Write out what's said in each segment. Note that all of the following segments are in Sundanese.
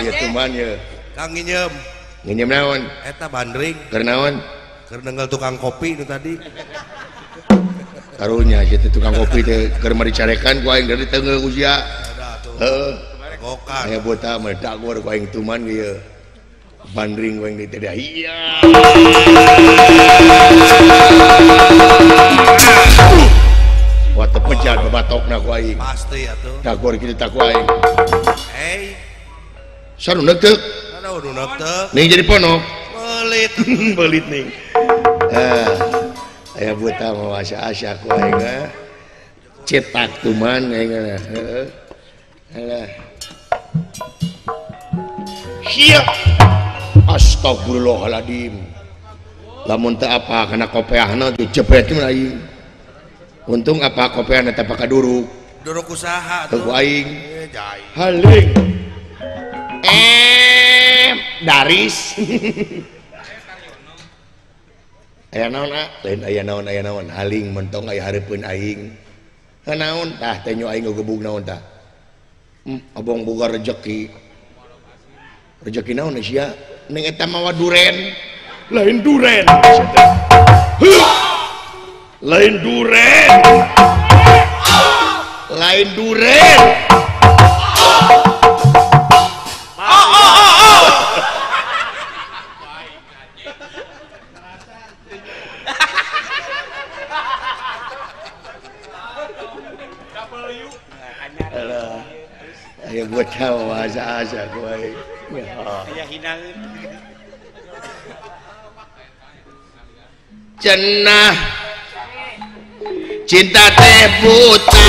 ya tuman ya. Kang nginjem. Nginjem naon? Eta bandring. Keur naon? Keur nenggal tukang kopi nu tadi. Karunya sia teh tukang kopi teh keur mari carekan ku aing dari teunggeul ku sia. Heeh. Gokan. Aya buta mah dagor ku aing tuman ieu. Bandring ku aing teh da iya. Wah teu pejat babatokna ku aing. Pasti atuh. Dagor kitu tah ku aing. Hei. Sanu neuteuk. Aduh nu neuteuk. Ning jadi ponok. Belit. Belit ning. Aya buta mah asa-asa ku aing cetak tuman aing heeh. Alah. Sia. Astagfirullahaladzim. Lamun teu apa kana kopeahna dijebret mah aing. Untung apa kopeahna teh paka duruk. Duruk usaha tuh. Ku aing. Haling. Daris. Aya naon ah? Lain aya naon aya naon haling mentong aya hareupeun aing. Naon tah teh nyo aing ngagebug naon tah. Abong boga rejeki. Rejeki naon sia? Ning eta mawa duren. Lain duren. Lain duren. Lain duren. Ayo buat tahu asa-asa gue. Cenah cinta teh buta.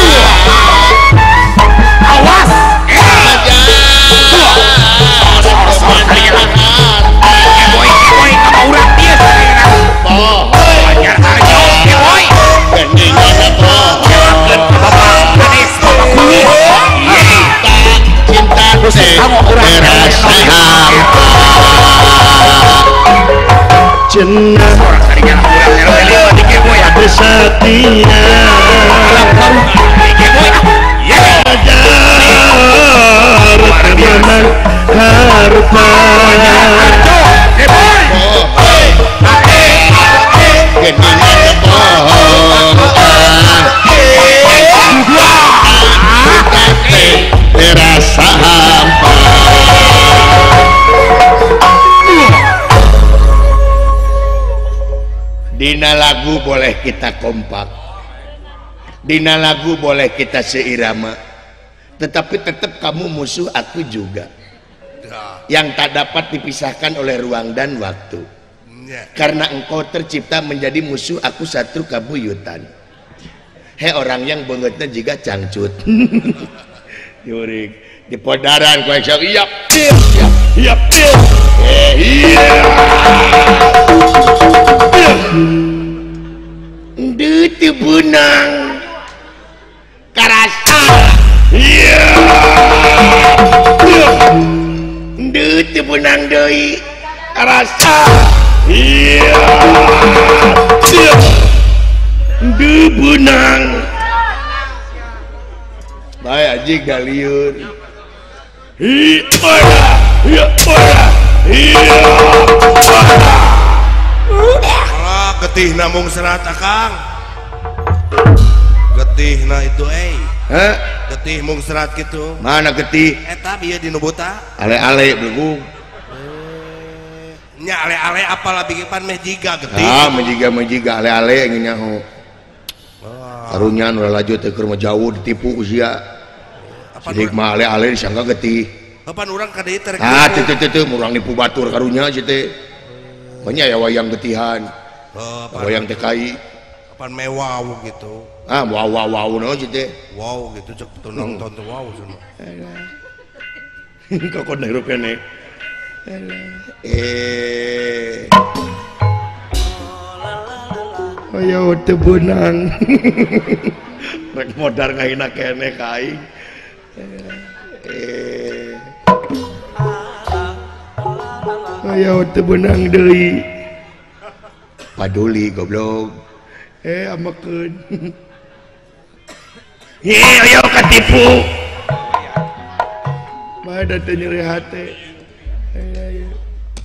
Awas. Cenah setia ajar teman harta terasa hampa. Dina lagu boleh kita kompak, dina lagu boleh kita seirama, tetapi tetap kamu musuh aku juga, yang tak dapat dipisahkan oleh ruang dan waktu. Karena engkau tercipta menjadi musuh aku satu kabuyutan. Hei orang yang bangetnya juga cangcut. Yurik di podaran kau iya iya iya iya. Teu beunang karasa iya deui teu beunang deui karasa iya deui beunang bae anjing galieur hi ora iya ora iya ora getih namung serat akang. Getih nah itu heh getih mung serat gitu. Mana getih? Eta bieu di nu buta. Ale-ale belegung. Nya ale-ale apalah bikin pan meh jiga getih. Ah meh jiga ale-ale ingin nyaho. Karunya nu lalajo teh keur mah jauh ditipu ku sia. Sidik mah ale-ale disangka getih. Kapan urang ka deui terek. Ah teu teu teu urang nipu batur karunya sia teh. Banyak ya wayang getihan. Wayang TKI. Kapan mewah gitu. Ah wow wow wow no gitu. Wow gitu cek tuh nonton tuh wow semua. Kok kok hirup kene. Ayo teu beunang. Rek modar ngahina kene ka aing. Ayo teu beunang deui. Paduli goblok. Amekeun. Ye ayo katipu. Ada teh nyeri hate.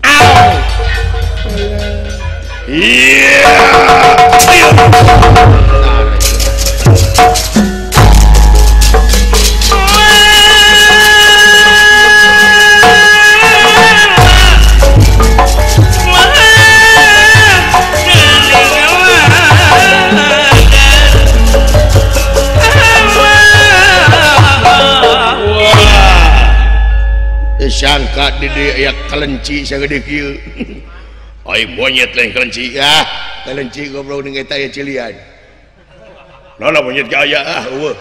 Au. Iya. Sangka di dia kelenci sagede kieu. Ai monyet lain kelenci ah, kelenci goblok deung eta aya cilian. Nana monyet ge aya ah eueuh.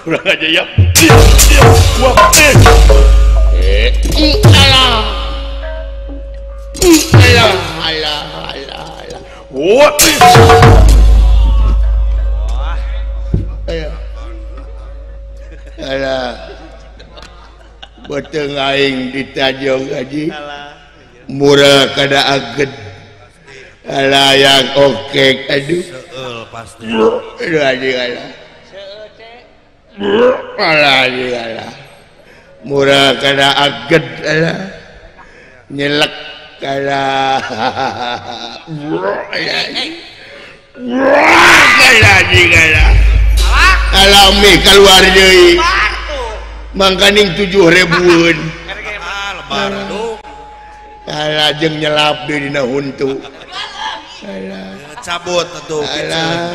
Kurang aja ya. Eh, alah. Alah, alah, alah, alah. Wah. Ayo. Alah. Beteng aing ditajong haji murah kada aged alah yang oke aduh seueul pasti aduh haji alah alah haji alah murah kada aged alah nyelek alah haji alah alah mie keluar deui mangkaning 7.000-an. Alah jeung nyelap deui dina huntu. Alah cabut atuh alah.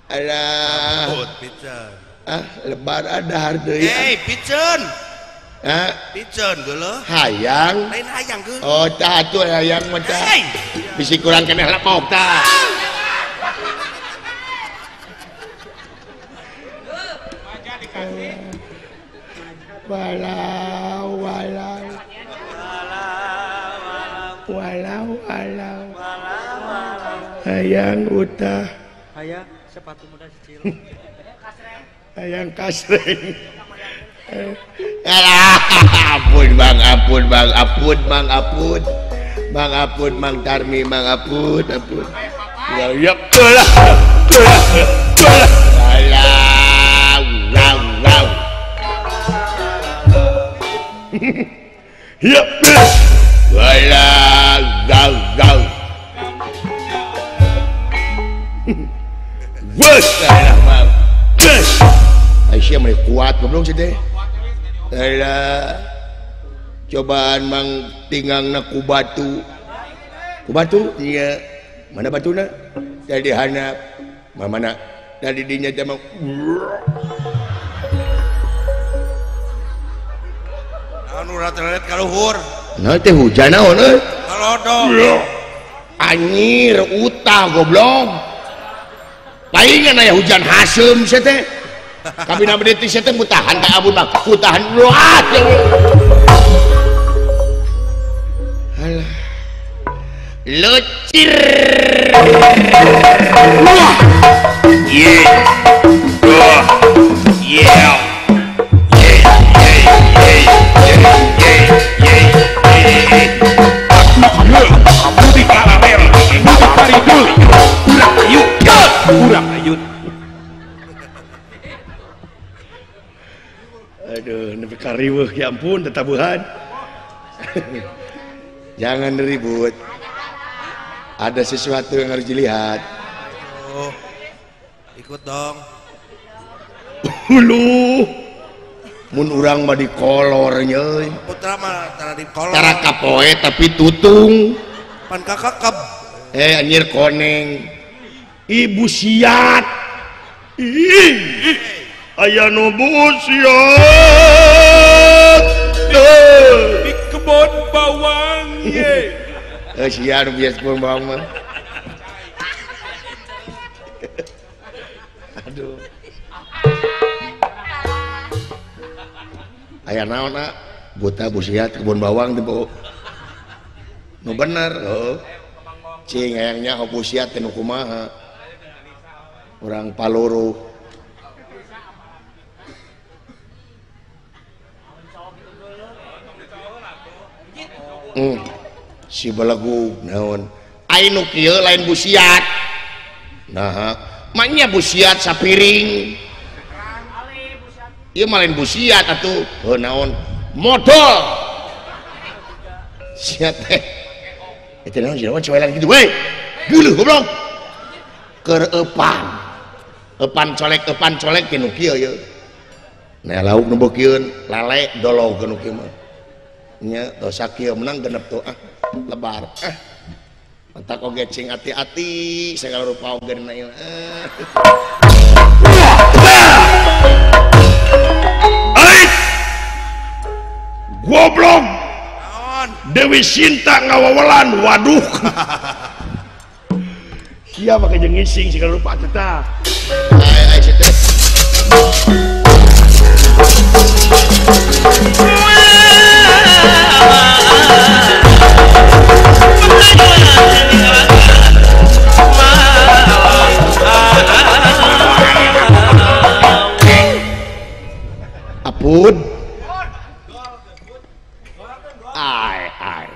Alah. Cabut piceun. Ah lebar adahar deui. Hei piceun. Hah? Piceun geuleuh. Hayang. Lain hayang geuleuh. Oh tah atuh hayang mah tah. Bisi kurang keneh lepok tah. Walau walau walau walau hayang utah hayang sepatu muda kecil hayang kasreng. Ampun bang, ampun bang, ampun bang, ampun bang, ampun Mang Tarmi, mang ampun, ampun. Ya ya lah lah lah lah. Ya walah gau gau. Wes alah bang. Aisyah mah kuat goblok sih teh. Alah. Cobaan mang tingangna ku batu. Ku batu nya. Mana batuna? Dari hanap. Mana? Dari dinya teh mang. Anu rata-rata ka luhur. Nah teh hujan naon euy? Kalodok. Anjir utah goblok. Palingan aya hujan haseum sia teh. Kabina beuti sia teh mutahan ka abun mah, mutahan luat. Alah. Lucir. Wah. Yeah. Yeah. Aduh, nepi ka riweuh ya ampun tetabuhan. Jangan ribut. Ada sesuatu yang harus dilihat. Aduh, ikut dong. Ulu. Mun urang mah dikolor nya. Putra mah tara dikolor. Tara kapoe tapi tutung. Pan kakakep. Eh anjir koneng. Ibu siat. Ih. Aya nu busiat. Di kebon bawang ye. Eh sia nu biasa kebon bawang mah. Aduh. Aya naon ah? Buta busiat kebon bawang teh bau. Nu bener heuh. Cing hayang nyaho busiat teh nu kumaha. Urang Paluru. Si belegu naon ai nu kieu lain busiat. Nah, manya busiat sapiring. Ieu mah lain busiat atuh. Heuh naon Modal. Sia teh. Eta naon sih coelan kitu we. Geuleuh goblok. Keur eupan. Eupan colek ti nu kieu ye. Nah lauk nu beukieun lale dolog nu kieu mah. Nya dosa kieu menang genep tuh ah lebar. Ah. Entak oge cing ati-ati segala rupa oge dina ieu. Goblok. Dewi Sinta ngawawalan waduh. Sia make jeung ngising segala rupa teh tah. Ai ai teh. Apun. Ai ai.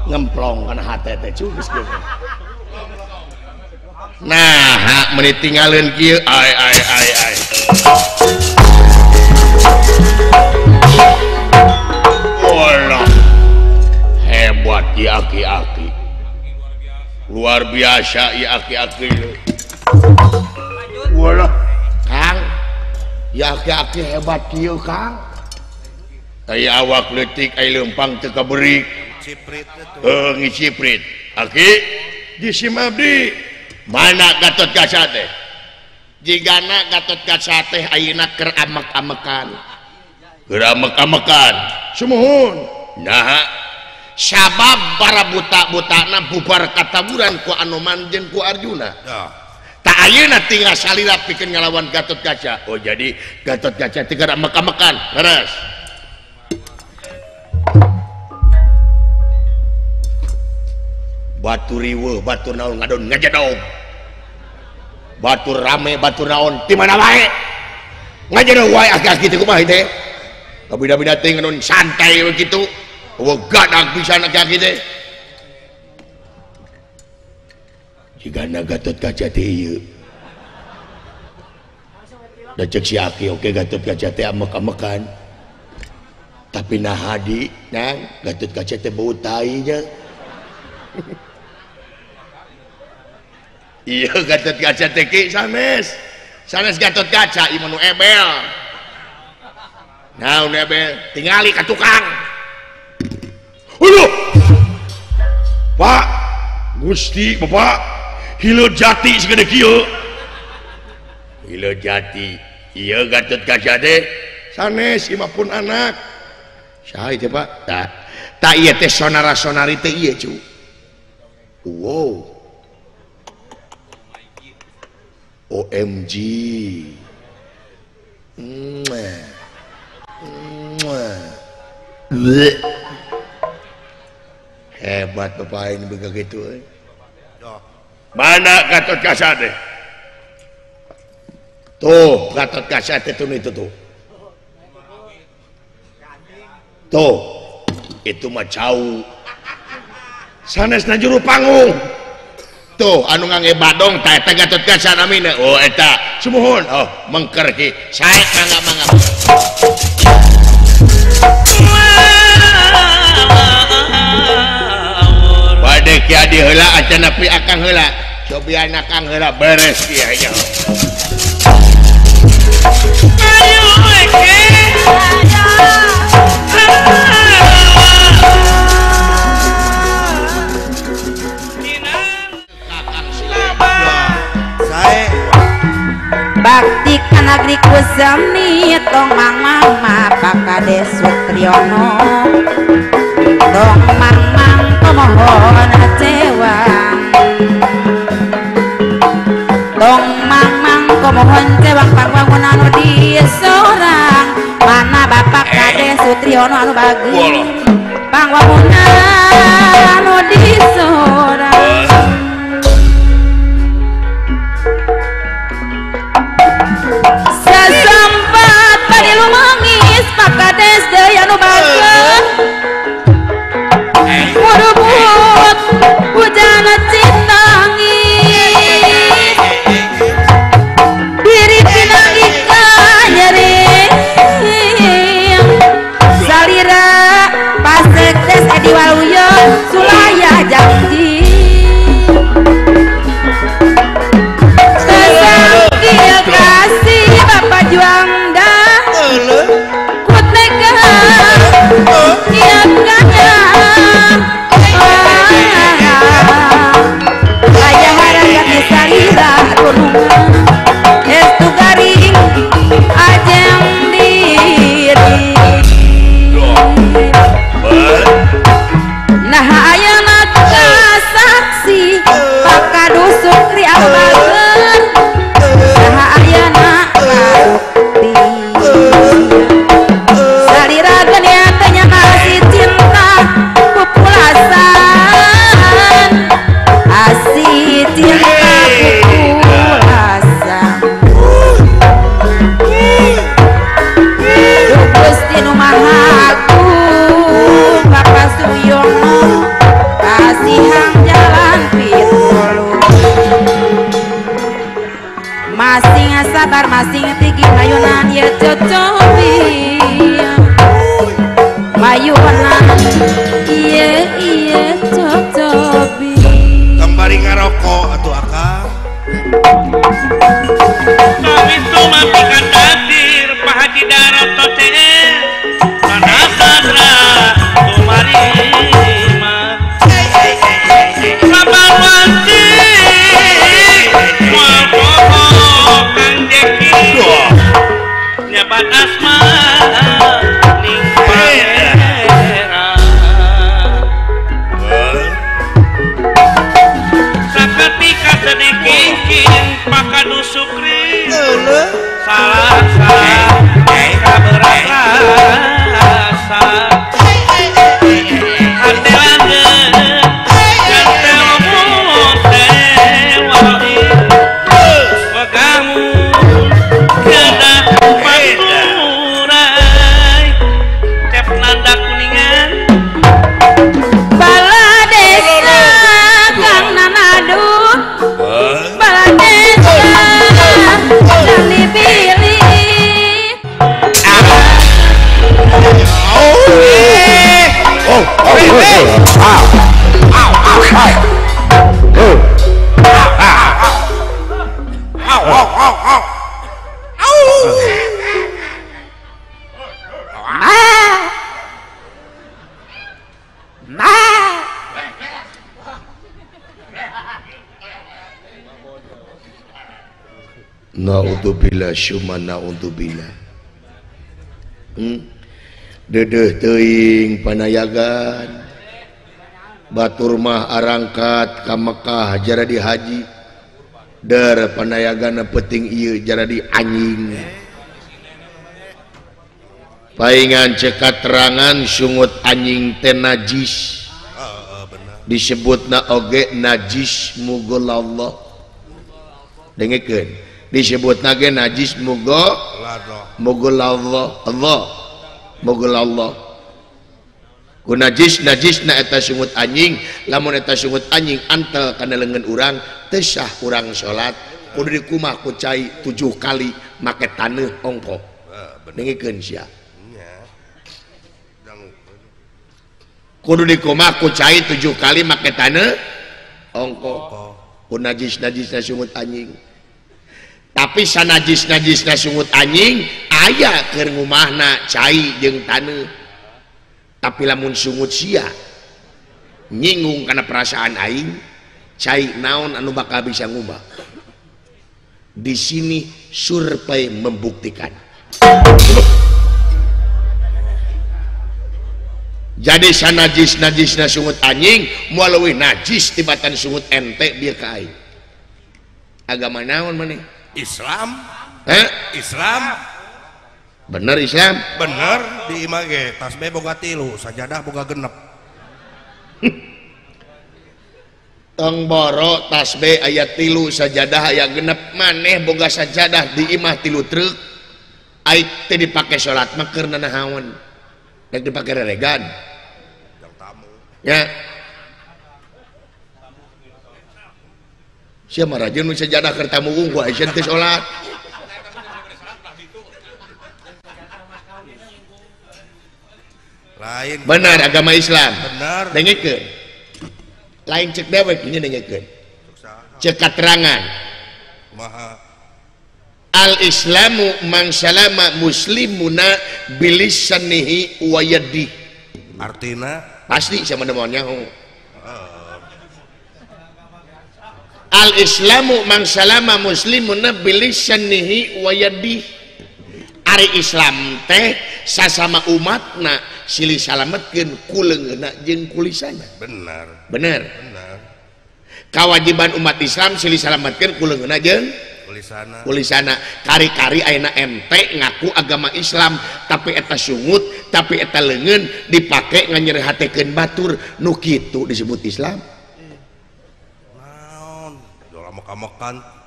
Ngemplong kana hate teh cugis geus. Nah, hak meuni tinggaleun kieu ai ai ai ai. Walah. Hebat ieu aki-aki. Luar biasa ieu aki-aki. Walah, Kang. Ieu aki-aki hebat kieu, Kang. Aya awak leutik aya leumpang teu kaberik. Ciprit heuh ngiciprit. Aki jisim abdi. Mana Gatot Kaca teh? Jigana Gatot Kaca teh ayeuna keur amek-amekan. Keur amek-amekan. Sumuhun. Nah, sabab para buta-butana bubar kataburan ku Anoman jeung ku Arjuna. Tak ayeuna tinggal salira pikeun ngalawan Gatot Kaca. Oh jadi Gatot Kaca teh keur amek-amekan. Leres. Batu riweuh, batu naon ngadon ngajedog. Batu rame, batu naon di mana wae. Ngajedog wae aki-aki teh kumaha teh. Kabida-bida teh ngadon santai we kitu. Eueuh gadag pisan aki-aki teh. Jigana Gatot Kaca teh ieu. Da ceuk si aki oke Gatot Kaca teh amek-amekan. Tapi nah hadi, nang Gatot Kaca teh bau tai nya. Iya Gatot Kaca teh ki sanes. Sanes Gatot Kaca ieu mah nu ebel. Nah nu ebel tingali ka tukang. Huluh. Pak, Gusti Bapak, hileut jati sagede kieu. Hileut jati. Ieu Gatot Kaca teh sanes ieu mah pun anak. Saha ieu teh Pak? Tah, tah ieu teh sonara-sonari teh ieu cu. Wow. OMG. Hebat bapak ini begitu. Mana Gatot Kaca teh? Tuh Gatot Kaca teh tuh itu tuh. Tuh itu mah jauh. Sanes na juru panggung. Tuh anu ngangge badong tah eta Gatot Kaca namina. Oh eta sumuhun. Oh mengker ki. Sae mangga-mangga. Bade ki adi heula acan nepi akang heula. Cobian akang heula beres kieu nya. Bakti kanagri ku semi tong mang mang Pak Kades Sutriyono tong mang mang pemohon cewang tong mang mang pemohon cewang pangwangun anu di sorang mana Bapak Kades Sutriyono anu bagus pangwangun anu di sorang. Sesempat padi lumangis Pak Kades deui anu bageun murubut hujan cintangis tigih mayunan ye cocobi mayunan iye iye cocobi kembali ngarokok atuh akang kami sumampikan takdir Pak Haji Daroto CE Manasasra tumarima sabar wanci mual poho Kang Jeki nyebat asma ning pangeran saketika sedih kingking pakadu sukri salah salah kaberat rasa hate langeun gantel mute wali wegamu kedah paturai cep nanda kuningan bala desa kang nanadu bala desa kang dipilih. Naudzubillah syumma naudzubillah. Dedeh teuing panayagan batur mah arangkat ka Mekah jaradi haji der panayagana penting ieu jaradi anjing paingan cek katerangan sungut anjing teh najis disebutna oge najis mughallallah dengekeun disebutna ge najis mughallallah Allah mughallallah ku najis najisna eta sungut anjing lamun eta sungut anjing antel kana leungeun urang teu sah urang salat kudu dikumah ku cai 7 kali make taneuh ongkoh dengekeun sia kudu dikumah ku cai 7 kali make taneuh ongkoh ku najis najisna sungut anjing tapi sanajis najisna sungut anjing aya keur ngumahna cai jeung taneuh tapi lamun sungut sia nyinggung kana perasaan aing cai naon anu bakal bisa ngubah. Di sini survei membuktikan. Jadi sanajis najisna sungut anjing moal leuwih najis tibatan sungut ente bieu ka aing. Agama naon maneh? Islam. Islam. Bener Islam? Bener di imah ge tasbih boga 3, sajadah boga 6. Tong boro tasbih aya 3, sajadah aya 6, maneh boga sajadah di imah 3 truk. Ai teu dipake salat mah keur nanahaon? Rek dipake reregan. Ya. Sia mah rajin nu sajadah keur tamu unggul aisyah teu salat. Lain benar agama Islam. Benar. Dengekeun. Lain cek dewek ini dengekeun. Cek katerangan. Kumaha? Al Islamu man salama muslimuna bilisanihi wa yadihi. Artina pasti sama demonnya. Al Islamu man salama muslimuna bilisanihi wa yadihi. Ari Islam teh sasama umatna silih salametkeun ku leungeunna jeung ku lisanna. Benar. Bener. Benar. Kewajiban umat Islam silih salametkeun ku leungeunna jeung kulisana. Kulisana. Kari-kari ayeuna ente ngaku agama Islam tapi eta sungut, tapi eta leungeun dipake nganyerihatekeun batur nu kitu disebut Islam. Naon? Jual amok-amokan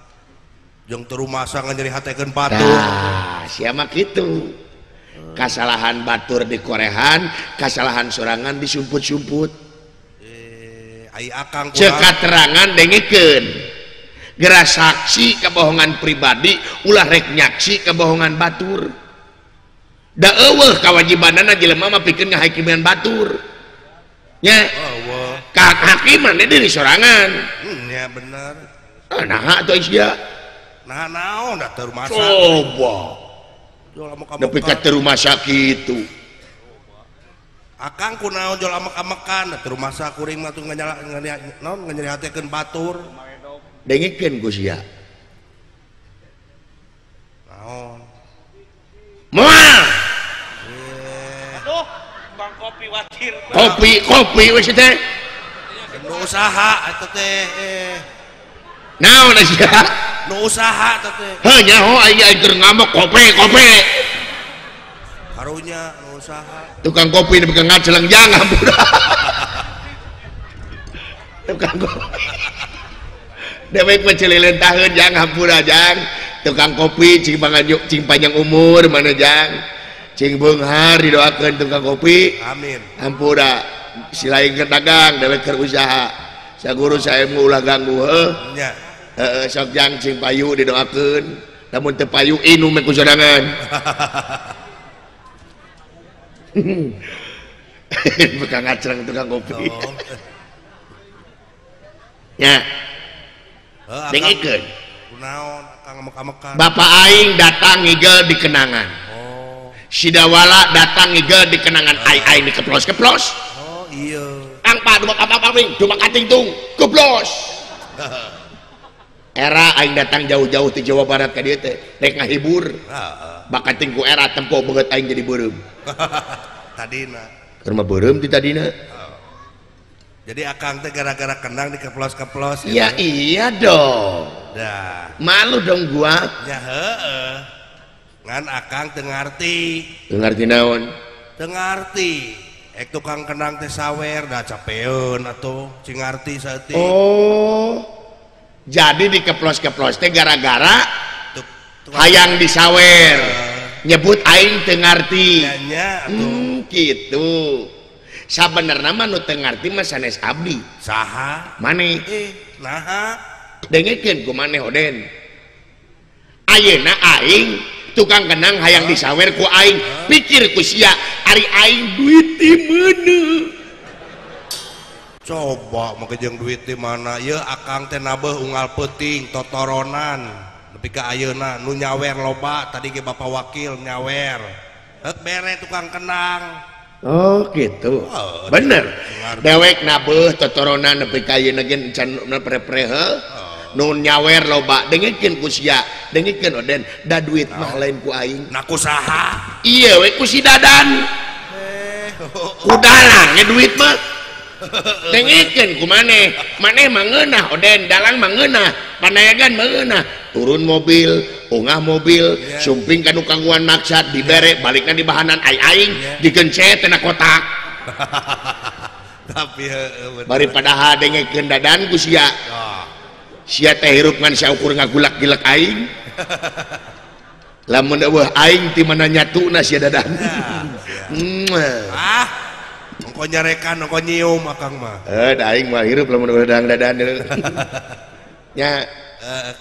jeung teu rumasa nganyerihatekeun batur. Tah, sia mah kitu. Kasalahan batur dikorehan, kasalahan sorangan disumput-sumput. Ai akang cek katerangan dengekeun. Geura saksi kebohongan pribadi ulah rek nyaksi kebohongan batur. Da eueuh kawajibanana jelema mah pikeun ngahakiman batur. Nya. Eueuh. Kahakiman diri sorangan. Nya bener. Ah naha atuh sia. Naha naon da teu rumasa. Coba. Nepi ka teu rumasa kitu. Akang kunaon jol amek-amekan da teu rumasa kuring mah tuh nganyala naon nganyerihatekeun batur. Dengekeun ku sia. Naon? Moal. Aduh, bang kopi watir. Kopi we teh. Nu usaha eta teh. Naon sia? Nu usaha eta teh. Heuh nyaho aing keur ngamuk kopi. Karunya nu usaha. Tukang kopi nepi ka ngaceleng jang ampun. Tukang kopi. Dewek mah celileun taheun jang hampura jang. Tukang kopi cing panganjuk cing panjang umur mana jang. Cing beunghar didoakeun tukang kopi. Amin. Hampura si lain keur dagang dewek keur usaha. Saguru saemu ulah ganggu heuh. Nya. Heeh sok jang cing payu didoakeun. Lamun teu payu inum ku sorangan. Bukan ngacreng tukang kopi. Oh. Nya. Dengekeun. Kunaon akang amek-amekan. Bapak aing datang ngigel di kenangan. Oh. Sidawala datang ngigel di kenangan aing aing dikeplos-keplos. Oh iya. Angpa dumak apa ring, dumak kating tung, keplos. Era aing datang jauh-jauh ti Jawa Barat ka dieu teh, rek ngahibur. Heeh. Bakating ku era tempo beungeut aing jadi beureum. Tadina. Keur mah beureum ti tadina. Jadi akang teh gara-gara kendang dikeplos-keplos ya gitu. Iya dong. Dah. Malu dong gua. Ya heeh. Ngan akang teu ngarti. Teu ngarti naon? Teu ngarti. Ek tukang kendang teh sawer da capeun atuh cing ngarti saeutik. Oh. Jadi dikeplos-keplos teh gara-gara hayang disawer. Nyebut aing teu ngarti. Nya nya atuh. Kitu. Sabenerna mah nu teu ngarti mah sanes abdi. Saha? Maneh. Naha? Dengekeun ku maneh Oden. Ayeuna aing tukang kendang hayang disawer ku aing, pikir ku sia ari aing duit di meuneu. Coba make jeung duit di mana? Yeuh akang teh nabeuh unggal peuting totoronan nepi ka ayeuna nu nyawer loba tadi ge Bapak Wakil nyawer. Heuk bere tukang kendang. Oh gitu. Oh, bener. Dewek nabeuh totoronan nepi ka ayeuna ge can pre-pre heuh. Nu nyawer loba dengekeun ku sia, dengekeun Oden, da duit mah lain ku aing. Na ku saha? Ieu we ku si Dadan. Ku dalang ge duit mah. Dengekeun ku maneh. Maneh mah ngeunah Oden, dalang mah ngeunah, panayagan mah ngeunah. Turun mobil, ungah mobil, yeah. Sumping ka nu kangguan maksad dibere, balikna di bahanan aing, digencet tina kotak. Tapi heueuh bari padahal dengekeun Dadan ku sia. Sia teh hirup ngan saukur ngagulak-gilek aing. Lamun eueuh aing ti mana nyatuna sia Dadan. Ah. Ongko nyarekan, ongko nyium akang mah. Da aing mah hirup lamun eueuh dadan. Nya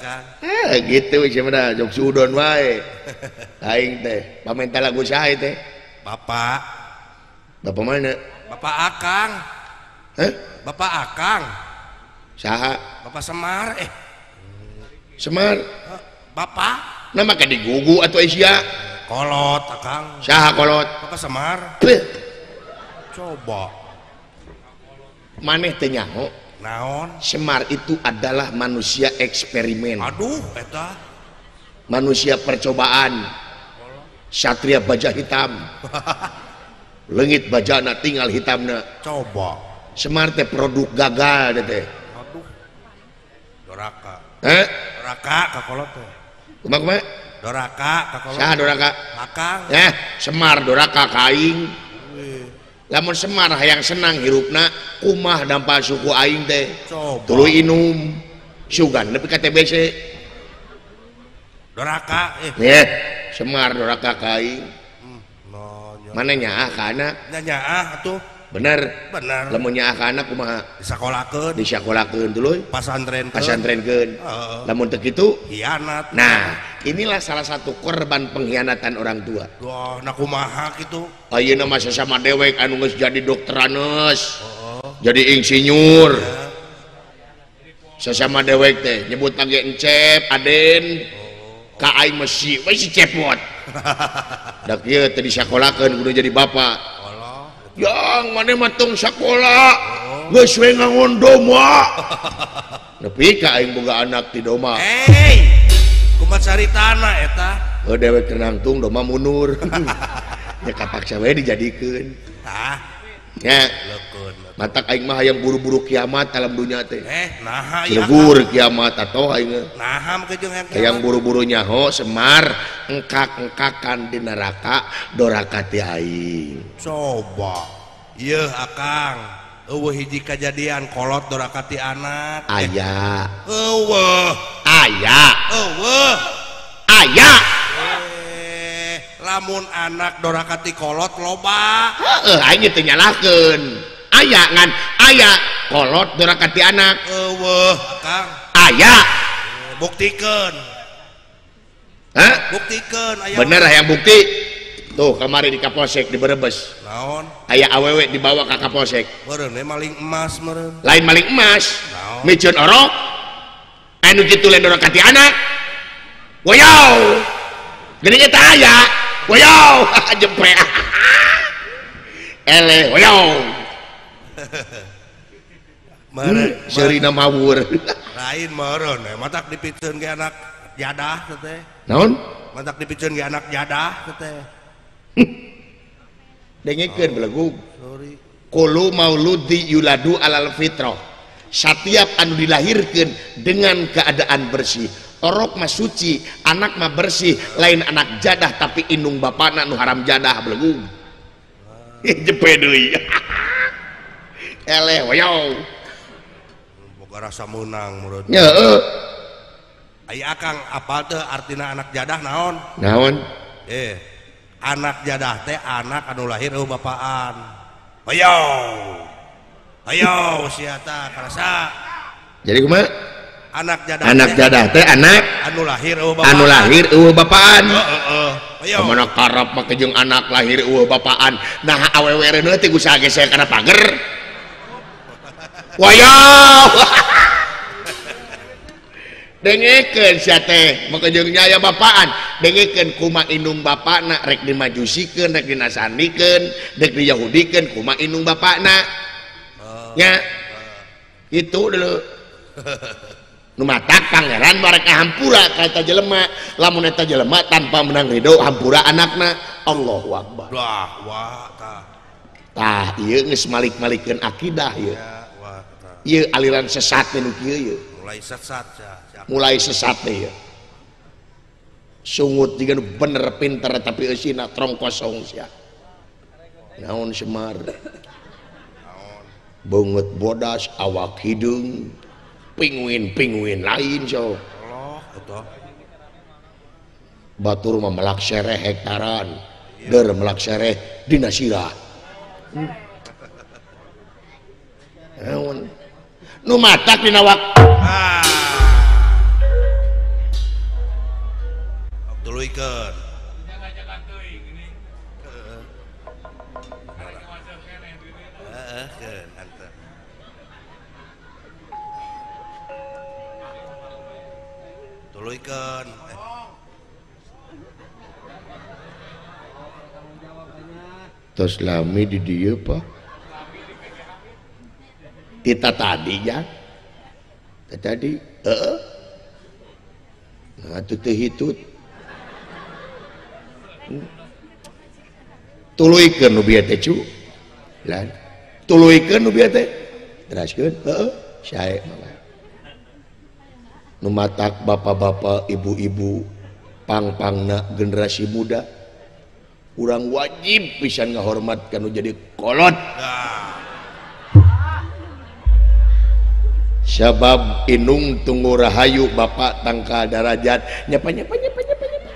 Kang. Gitu sia mah jog suudon wae. Aing teh pamenta lagu saha teh? Bapak. Bapak mana? Bapak Akang. Hah? Bapak Akang. Saha? Bapak Semar Semar. Bapak? Nah make digugu atuh sia. Kolot Akang. Saha kolot? Bapak Semar. Coba. Maneh teh nyaho. Naon? Semar itu adalah manusia eksperimen. Aduh, eta. Manusia percobaan. Satria baja hitam. Leungit bajana tinggal hitamna. Coba. Semar teh produk gagal teh. Aduh. Doraka. Heh? Doraka ka kolot teh. Kumaha kumaha? Doraka ka kolot. Saha doraka? Akang. Semar doraka ka aing. Lamun Semar hayang senang hirupna kumah dampa suku aing teh. Tuluy inum sugan nepi ka TBC. Doraka Semar doraka ka aing. Mana nyaah ka anak? Nya nyaah atuh. Bener. Bener. Lamun nyaah ka anak kumaha? Disakolakeun. Disakolakeun tuluy. Pasantrenkeun. Pasantrenkeun. Lamun teu kitu hianat. Nah, inilah salah satu korban pengkhianatan orang tua. Wah, nah kumaha kitu? Ayeuna mah sasama dewek anu geus jadi dokteranus. Jadi insinyur. Sasama dewek teh nyebut lagi encep, aden. Ka aing mah si we si cepot. Da kieu teh disakolakeun kudu jadi bapak. Yang mana matong sekolah geus we ngangon doma nepi ka aing boga anak di doma. Hey, kumaha caritana eta? Heuh dewek teu nangtung doma mundur. Nya kapaksa we dijadikeun. Tah. Nya. Lekeun. Matak aing mah hayang buru-buru kiamat alam dunya teh. Naha ieu? Buru kiamat atoh aing. Naha make jeung hayang kiamat. Hayang buru-buru nyaho Semar engkak-engkakan di neraka doraka ti aing. Coba. Yeuh akang, eueuh hiji kajadian kolot doraka ti anak. Aya. Eueuh. Aya. Eueuh. Aya. Lamun anak doraka ti kolot loba. Heueuh aing teu nyalahkeun. Aya ngan aya kolot doraka ti anak. Eueuh akang. Aya. Buktikeun. Hah? Buktikeun aya. Bener hayang bukti. Tuh kamari di Kapolsek di Brebes. Naon? Aya awewe dibawa ka Kapolsek. Meureun we maling emas meureun. Lain maling emas. Naon? Miceun orok. Anu kitu lain doraka ti anak. Woyow. Geuning eta aya. Woyow, jempe. Eleh woyow. Meureun seurina mawur. Lain meureun we matak dipiceun ge anak jadah teh. Naon? Matak dipiceun ge anak jadah teh. Dengekeun belegug. Sorry. Kullu mauludi yuladu alal fitrah. Setiap anu dilahirkeun dengan keadaan bersih. Orok mah suci, anak mah bersih, lain anak jadah tapi indung bapana nu haram jadah belegug. Jepe deui. Eleh woyow. Boga rasa meunang meureun. Heeh. Aya akang apal teu artina anak jadah naon? Naon? Anak jadah teh anak anu lahir eueuh bapaan. Ayo. Ayo sia tah karasa. Jadi kumaha? Anak jadah. Anak jadah teh anak anu lahir eueuh bapaan. Anu lahir eueuh bapaan. Heeh. Ayo. Kumaha karep make jeung anak lahir eueuh bapaan. Nah awewe reuneuh teh usaha gesek kana pager. Wayow. Dengekeun sia teh make jeung aya bapaan. Dengekeun kuma indung bapana rek dimajusikeun, rek dinasandikeun, rek diyahudikeun kuma indung bapana. Nya. Itu dulu. Nu matak pangeran barek hampura ka eta jelema. Lamun eta jelema tanpa menang ridho hampura anakna. Allahu akbar. Wah, wah tah. Tah ieu geus malik-malikeun akidah ieu. Ieu aliran sesat nu kieu ieu. Mulai sesat ya. Mulai sesat ya. Sungut juga bener pinter tapi eusina trong kosong sia. Naon Semar? Naon? Beungeut bodas awak hideung, pinguin-pinguin lain so. Allah eta. Batur mah melak sereh hektaran, der melak sereh dina sirah. Naon? Nu matak dina waktu. Tuluykeun. Heeh, keun atuh. Tuluykeun. Tos lami di dieu, Pak. Kita tadi ya. Tadi, heeh. Nah, atuh teu hitut. Tuluykeun nu bieu teh cu. Lan. Tuluykeun nu bieu teh. Teraskeun, heeh, sae mah. Nu matak bapak-bapak, ibu-ibu, pang-pangna generasi muda, urang wajib pisan ngahormat ka nu jadi kolot. Sabab inung tunggu rahayu bapak tangkal darajat nyapa nyapa nyapa nyapa nyapa.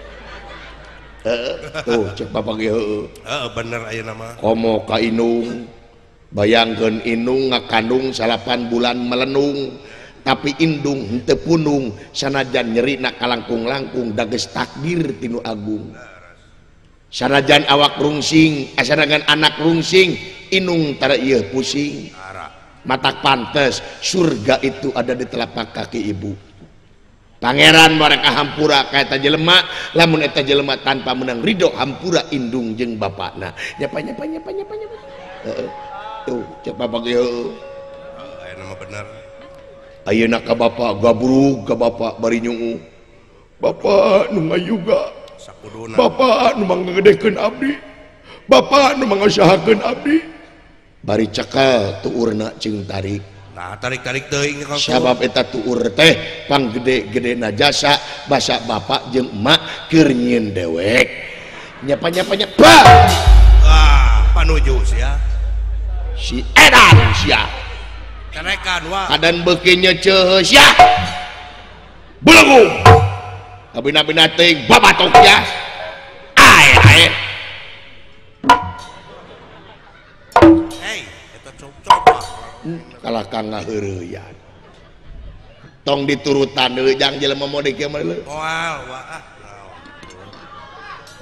Tuh cek bapak ge heueuh. Heeh bener ayeuna mah. Komo ka inung Bayangkeun indung ngakandung 8 bulan melenung tapi indung henteu punung sanajan nyerina kalangkung-langkung da geus takdir tinu agung. Sanajan awak rungsing, sanajan anak rungsing, inung tara ieu pusing. Matak pantes surga itu ada di telapak kaki ibu. Pangeran mereka hampura ka eta jelema, lamun eta jelema tanpa menang ridho hampura indung jeung bapakna. Nyapa nyapa nyapa nyapa nyapa. Heeh. Tuh, cek bapak ieu. Heeh, aya mah bener. Ayeuna ka bapak gabrug ka bapak bari nyungu. Bapak nu ngayuga. Bapak nu manggedekeun abdi. Bapak nu mangusahakeun abdi. Bari cekel tuurna jeung tarik. Nah, tarik-tarik teuing ka. Sabab eta tuur teh panggede-gedena jasa basa bapak jeung emak keur nyieun dewek. Nyapa-nyapa nyapa. Ah, panuju sia. Si edan sia. Carekan wa. Kadan beuki nyeceuh sia. Belegu. Abina-bina teuing babatok ya. Ae ae. Hey, eta coba. Kalah kang ngaheureuyan. Tong diturutan deui jang jelema mode kieu mah leuh. Moal wa ah.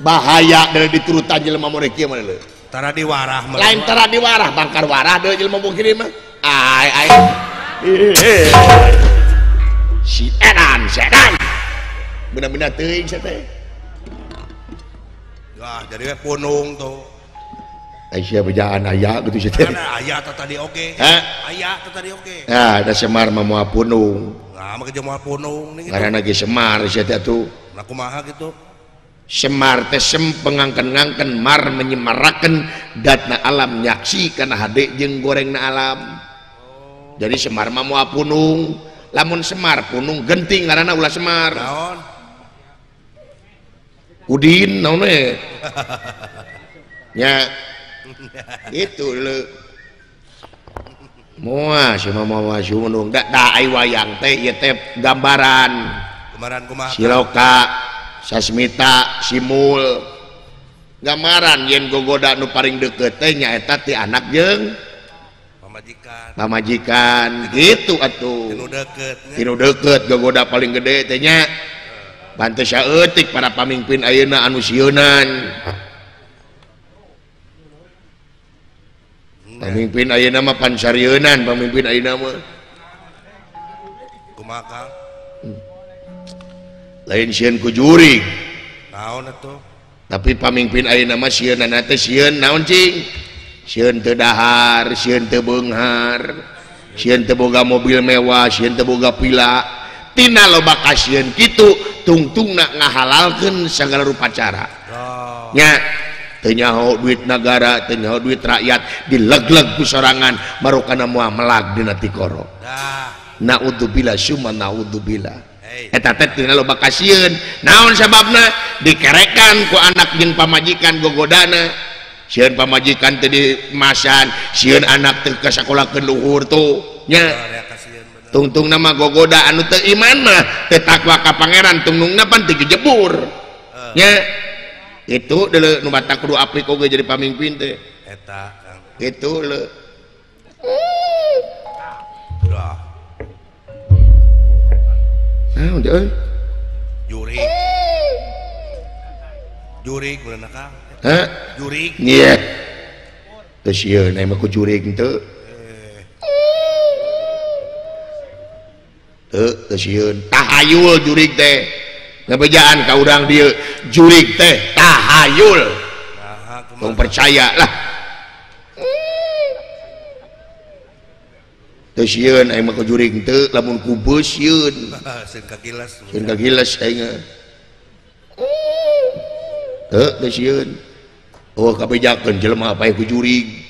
Bahaya deui diturutan jelema mode kieu mah leuh. Tara diwarah mah. Lain tara diwarah, bangkar warah deui jelema mode mah. Ae ae. Si edan, si edan. Bener-bener teuing sia teh. Wah, jadi we punung tuh. Aisyah bejaan aya gitu sia teh. Aya teh tadi oge. Aya teh tadi oge. Nah, da Semar mah moal punung. Nah, mah ge moal punung ning. Ngaranna ge Semar sia teh atuh. Nah, kumaha gitu? Semar teh sem pengangken-ngangken mar menyemarakeun datna alam nyaksi kana hade jeung gorengna alam. Oh. Jadi Semar mah moal punung. Lamun Semar punung genting ngaranna ulah Semar. Naon? Udin naon we nya itu leu moal sia mah moal da da ai wayang teh ieu teh gambaran gambaran kumaha Siloka Sasmita Simul gambaran yen gogoda nu paling deukeut teh nyaeta ti anak jeung pamajikan pamajikan gitu atuh tinu deukeut tinu deukeut gogoda paling gede teh nya. Pantes saeutik para pamimpin ayeuna anu sieunan. Pamimpin ayeuna mah pansarieunan, pamimpin ayeuna mah. Kumaha Kang? Lain sieun ku jurig. Naon atuh? Tapi pamimpin ayeuna mah sieunana teh sieun naon cing? Sieun teu dahar, sieun teu beunghar, sieun teu boga mobil mewah, sieun teu boga villa. Tina loba kasieun kitu tungtungna ngahalalkeun sagala rupa cara. Oh. Nya teu nyaho duit nagara, teu nyaho duit rakyat dilegleg ku sorangan marukana moal melag dina tikoro. Naudzubillah summa naudzubillah. Eta teh tina loba kasieun. Naon sababna? Dikerekan ku anak jeung pamajikan gogodana. Sieun pamajikan teh dimasan, sieun anak teh ka sakolakeun luhur tuh. Nya tungtung nama gogoda anu teu iman mah teu takwa ka pangeran tungtungna pan teu jebur. Nya itu deuleu nu batak kudu apik oge jadi pamimpin teh. Eta Kang. Itu leuh. Dah. Naon teh euy? Jurig. Jurig beunana Kang. Hah? Jurig. Iya. Teu sieun aya mah ku jurig teu. Teu sieun tahayul jurig teh ngabejaan ka urang dieu jurig teh tahayul. Tong percaya lah. Teu sieun aing mah ku jurig teu lamun ku beus sieun. Sieun kagiles. Sieun kagiles aing. Teu teu sieun. Oh kabejakeun jelema paeh ku jurig.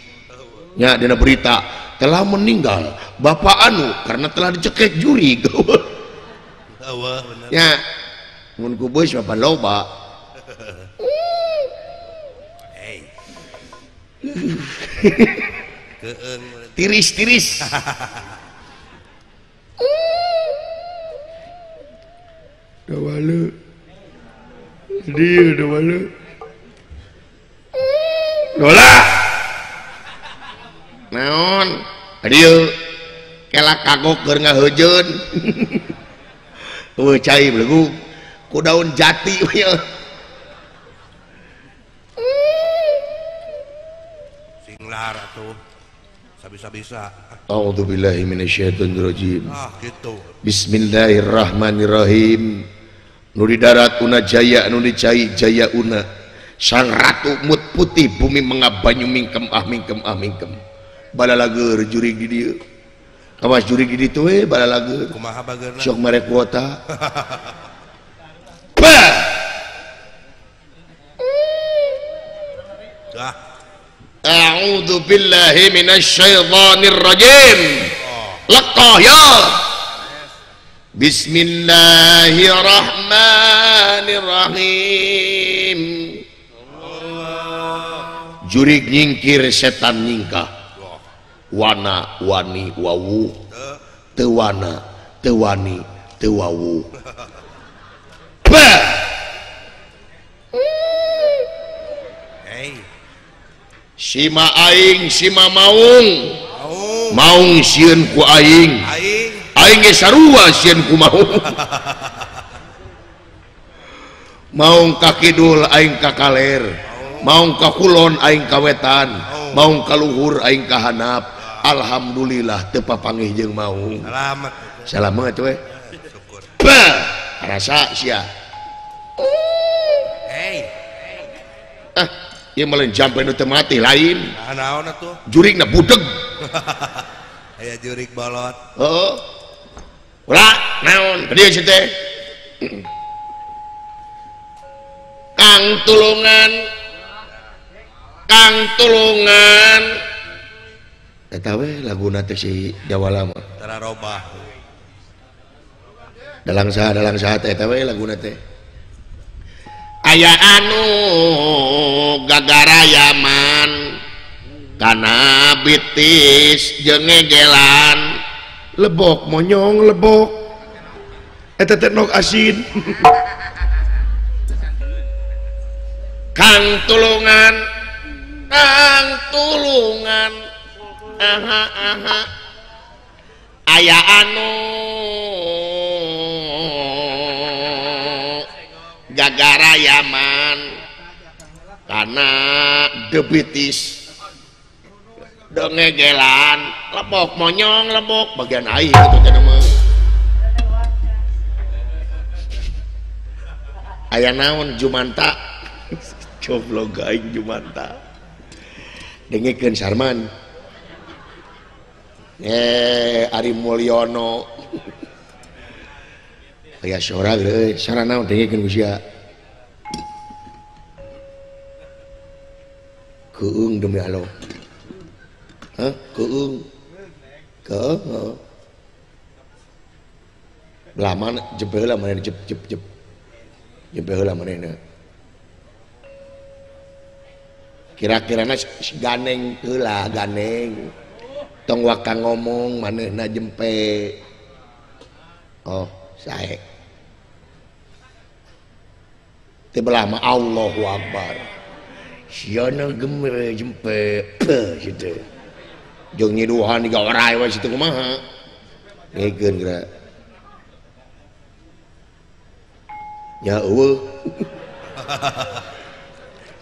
Nya dina berita telah meninggal bapak anu karena telah dicekek jurig. Ya mun ku beus bapak loba. Hey. Tiris-tiris. Dawalu. Dia dawalu. Dola. Naon? Dieu kelak kagok keur ngaheujeun. Eueuh cai belegug ku daun jati we. Sing lahar atuh. Bisa-bisa. A'udzubillahi minasyaitonirrajim. Ah, gitu. Bismillahirrahmanirrahim. Nu di darat una jaya, nu di cai jaya una. Sang ratu mut putih bumi mengap banyu mingkem ah mingkem ah mingkem. Balalager jurig di dieu. Kawas jurig di ditu we balalager. Kumaha bageurna? Sok mere kuota. Bah. Dah. A'udzu billahi minasyaitonir rajim. Laqah ya. Bismillahirrahmanirrahim. Jurig nyingkir setan nyingkah. Wana wani wawu. Teu wana teu wani teu wawu. Bah. Hey. Sima aing sima maung. Maung sieun ku aing. Aing ge sarua sieun ku maung. Maung ka kidul aing ka kaler. Maung ka kulon aing ka wetan. Maung ka luhur aing ka hanap. Alhamdulillah teu papanggih jeung maung. Salamet. Salamet we. Syukur. Bah, rasa sia. Hey. Ah. Ieu mah lain jampe nu teu mati lain. Nah, naon atuh? Jurigna budeg. Aya jurig bolot. Heeh. Ulah naon? Ka dieu si teh. Kang tulungan. Kang tulungan. Eta we laguna teh si Jawala mah. Tara robah. Dalang saha teh eta we laguna teh. Aya anu gagarayaman kana bitis jeung ngegelan lebok monyong lebok eta teh nok asin. Kang tulungan aha aha aya anu gagarayaman kana debitis dongegelan lebok monyong lebok bagian aing gitu teh mah. Aya naon Jumanta? Goblok aing Jumanta. Dengekeun Sarman. Ari Mulyono. Aya sora euy, sora naon dengekeun ku sia. Keung demi Allah. Hah? Keung. Keung. Lama jeb heula manehna jeb jeb jeb. Jeb heula manehna. Kira-kirana ganeng heula ganeng. Tong waka ngomong manehna jempe. Oh, sae. Teu belah mah Allahu Akbar. Siana gemere jempe gitu. Jeung nyiduhan digawarai we situ kumaha. Ngegeun geura. Ya eueuh.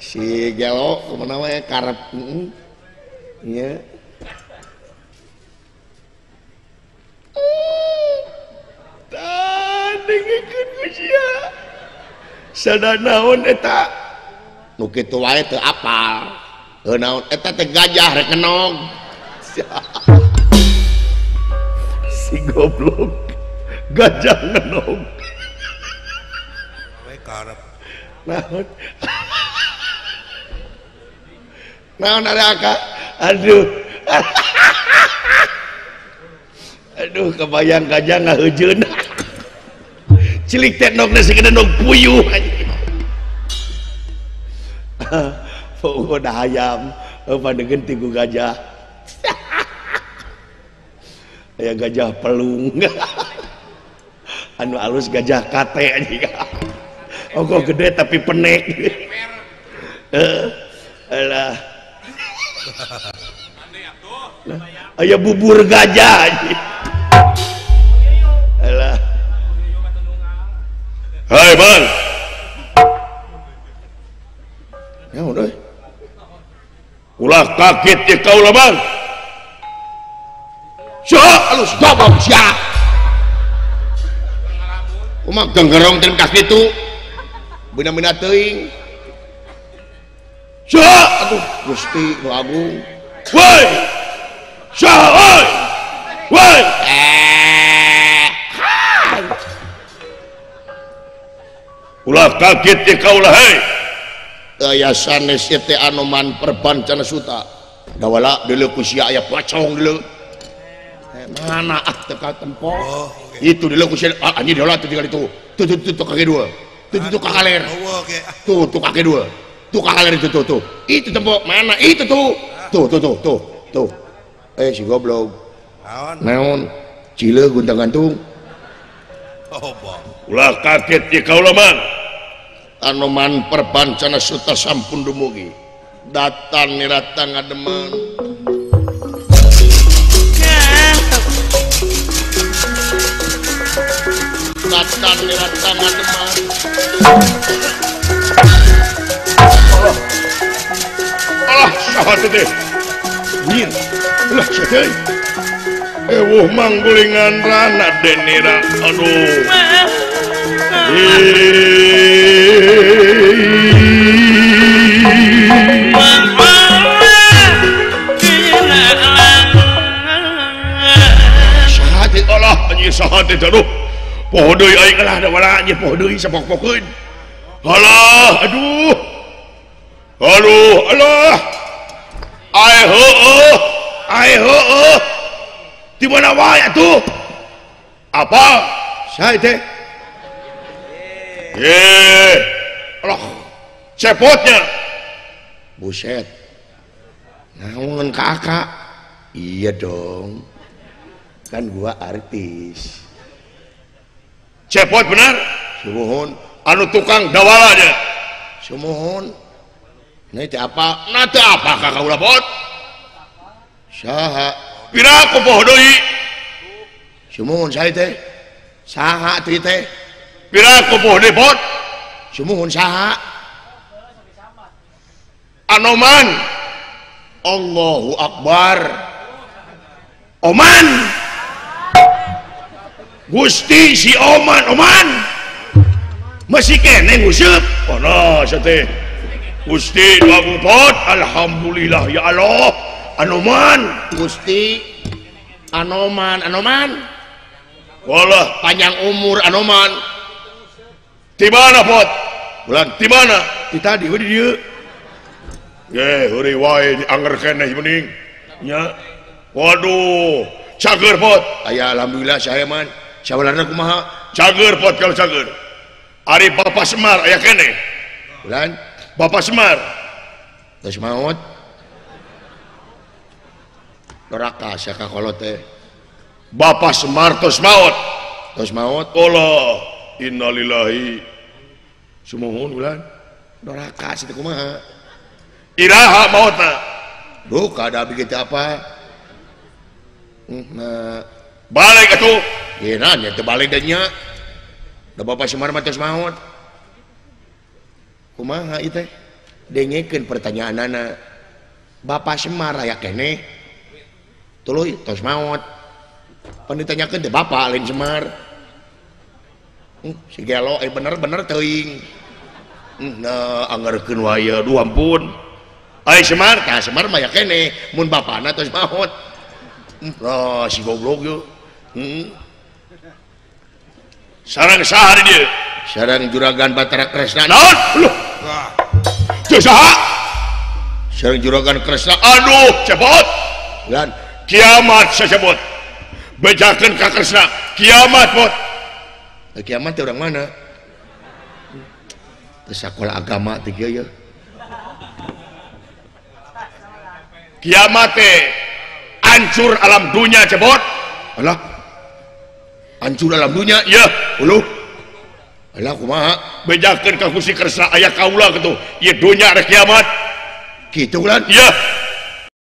Si gelo kumaha we karep heeh. Nya. Tah dengekeun ku sia. Sada naon eta? Nu kitu wae teu apal. Heuh naon eta teh gajah rek ngenog. Si goblok gajah ngenog. We karep. Naon? Naon ada aka? Aduh. Aduh kebayang gajah ngaheujeun. Cilik teh nogna sigana nog puyuh. Pokokna hayam pandegeun ti ku gajah. Aya gajah pelung. Anu alus gajah kate anjing. Ongkoh gede tapi penek. Alah. Aya bubur gajah. Alah. Hai Bang. Ya udah. Ulah kaget ya kaula Bang. Sia alus goblok sia. Kumaha genggerong teh kas kitu. Beuna-beuna teuing. Sia aduh Gusti nu agung. Woi. Sia oi. Woi. Ulah kaget ya kaula hei. Aya sanes ieu teh Anoman Perbancana Suta. Dawala deuleu ku sia aya pocong deuleu. Mana ah teu katempo. Oh, okay. Itu deuleu ku sia ah anjing deula teu tinggal itu. Tuh tuh tuh kaki dua. Tuh tuh kakaler. Tuh tuh kaki dua. Tuh kakaler itu tuh tuh. Itu tempo mana itu tuh. Tuh tuh tuh tuh tuh. Eh si goblok. Naon? Naon? Cile guntang-gantung. Oh, ulah kaget ya kaula Mang. Anoman Perbancana Suta sampun dumugi. Datan nirata ngademan. Datan nirata ngademan. Allah. Allah saha teh. Nyin. Lah teh. Ewuh manggulingan rana denira. Aduh. Saha teh Allah anjing saha teh aduh. Poho deui aing lah da wala anjing poho deui sapok-pokeun. Alah aduh. Aduh alah. Ai heueuh. Ai heueuh. Di mana wae atuh? Apa? Saha teh? Eh, Allah, cepotnya, buset, naon kakak? Iya dong, kan gua artis. Cepot benar? Sumuhun, anu tukang dawalanya. Sumuhun, nanti apa? Nanti apa kakak ulah pot? Saha? Pira aku poho deui? Sumuhun saya teh, saha teh teh? Pira aku poho deui pot? Sumuhun saha? Anoman. Allahu Akbar. Oman. Gusti si Oman, Oman. Masih kene nguseup. Oh no, teh. Gusti nu agung pot, alhamdulillah ya Allah. Anoman, Gusti Anoman, Anoman. Walah panjang umur Anoman. Di mana pot? Bulan di mana? Di tadi we di dieu. Ye, heureuy wae dianger keneh mending. Nya. Waduh, cager pot. Aya alhamdulillah saya man. Sawalarna kumaha? Cager pot kalau cager. Ari Bapak Semar aya keneh. Bulan Bapak Semar. Geus maot. Doraka sia ka kolot teh. Bapak Semar tos maot. Tos maot. Allah, innalillahi. Sumuhun bulan. Doraka sia teh kumaha? Iraha maotna. Duh, kada abdi teh apa? Nah, balik atuh. Ieu nya teu balik deui nya. Da Bapak Semar mah tos maot. Kumaha ieu teh? Dengekeun pertanyaanana. Bapak Semar aya keneh? Tuluy tos maot. Pan ditanyakeun teh bapak lain Semar. Si gelo bener-bener teuing. Nah, anggarkeun wae aduh ampun. Ai Semar, tah Semar mah aya keneh, mun bapana tos maot. Oh, si goblok yeuh. Sareng saha di dieu? Sareng Juragan Batara Kresna. Naon? Loh. Teu saha? Sareng Juragan Kresna. Aduh, cepot. Lan kiamat sasebut. Bejakeun ka Kresna, kiamat pot. Kiamat teh urang mana? Teu sakola agama teh kieu yeuh. Kiamat teh hancur alam dunia cepot. Alah. Hancur alam dunia ya. Uluh. Alah kumaha? Bejakeun ka Gusti Kresna aya kaula kitu. Ieu dunya rek kiamat. Kitu lan? Iya.